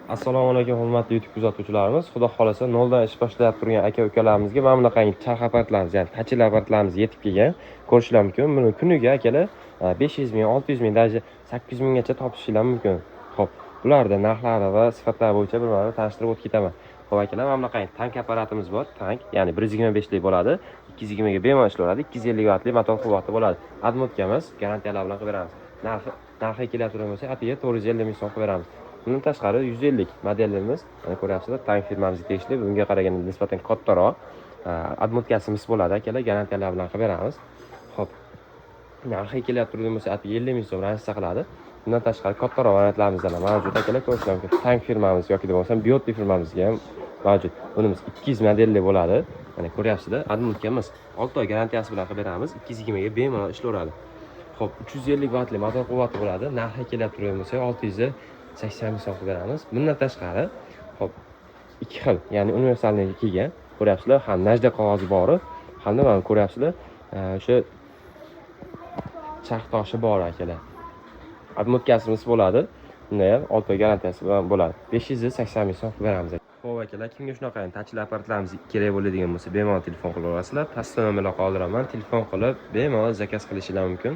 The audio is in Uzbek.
Assalomu alaykum, hurmatli YouTube kuzatuvchilarimiz. Xudo xohlasa, noldan ish boshlab turgan aka ukalarimizga mana bunaqangi charx apparatlarimiz, ya'ni точил apparatlarimiz yetib kelgan. Ko'rishlar mumkin. Buni kuniga, akalar, 500 ming, 600 ming, даже 800 minggacha topishinglar mumkin. Xo'p, bularni narxlari va sifatlari bo'yicha bir marta tanishtirib o'tib ketaman. Xo'p, akalar, mana bunaqangi Tank apparatimiz bor. Tank, ya'ni 125 lik bo'ladi. 220 ga bemalol ishlayveradi. 250 vatli motor quvvati bo'ladi. Обмотка miz, garantiyalar bilan qilib beramiz. Narxi kelib turgan bo'lsa, atigi 450 ming so'm qilib beramiz. Bundan tashqari 150 modelimiz, mana ko'ryapsizlar, Tank firmamizga tegishli. Bunga qaraganda nisbatan kattaroq. Обмотка si mis bo'ladi, akalar, garantiyalar bilan qilib beramiz. Xo'p, narxi kelyapti turgan bo'lsa, atigi 50 ming so'm ravishda qiladi. Bundan tashqari kattaroq variantlarimizdan ham mavjud, akalar, ko'rishlar mumkin. Tank firmamiz yoki bo'lmasam Biotli firmamizga ham mavjud. Bunimiz 200 modelli bo'ladi. Mana ko'ryapsizlar, обмотка miz, 6 oy garantiyasi bilan qilib beramiz. 220 ga bemalol ishlayveradi. Xo'p, 350 vatli motor quvvati bo'ladi. Narxi kelyapti turgan bo'lsa, 680 ming so'm qilib beramiz. Bundan tashqari, xo'p, ikki xil, ya'ni универсальный kelgan. Ko'ryapsizlar, ham наждак qog'ozi bor, hamda mana ko'ryapsizlar, o'sha charx toshi bor, akalar. Обмотка simiz bo'ladi. Bunda ham 6 oy garantiyasi bilan bo'ladi. 580 ming so'm qilib beramiz. Xo'p, akalar, kimga shunaqa точил apparatlarimiz kerak bo'ladigan bo'lsa, bemalol telefon qilib olasizlar. Pastda nomerlar qoldiraman. Telefon qilib, bemalol заказ qilishinglar mumkin.